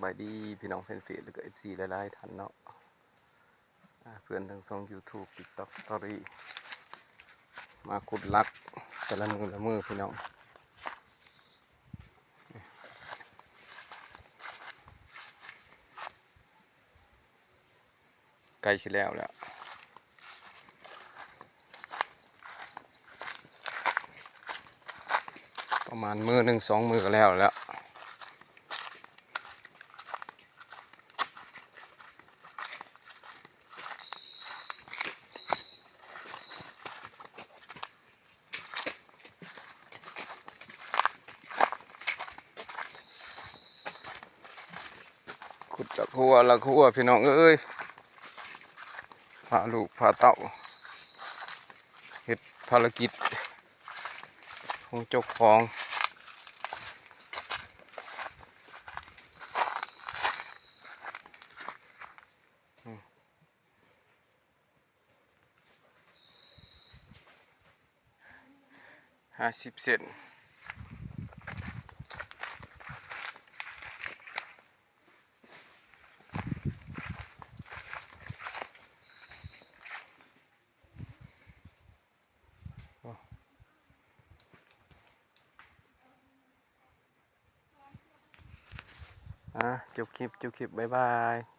ບາຍດີພີ່ນ້ອງແຟນເຟສ ແລ້ວກໍເອັຟຊີຫຼາຍໆທ່ານເນາະ ອ່າ ເພື່ອນທັງຊ່ອງຢູທູບ ຕິກຕັອກ ສະຕໍຣີ ມາຂຸດລັກແຕ່ລະມື້ລະມື້ພີ່ນ້ອງ. ໃກ້ຊິແລ້ວແລ້ວ ປະມານມື້ໜຶ່ງສອງມື້ກໍແລ້ວແລ້ວ. ຂຸດລະຄົວລະຄົວພີ່ນ້ອງເອີຍ ພາລູກພາເຕົ້າເຮັດພາລະກິດຂອງເຈົ້າຂອງ. ຫ້າສິບເຊັນ ອ່າ ຈົບຄລິບ ຈົບຄລິບ ບາຍບາຍ.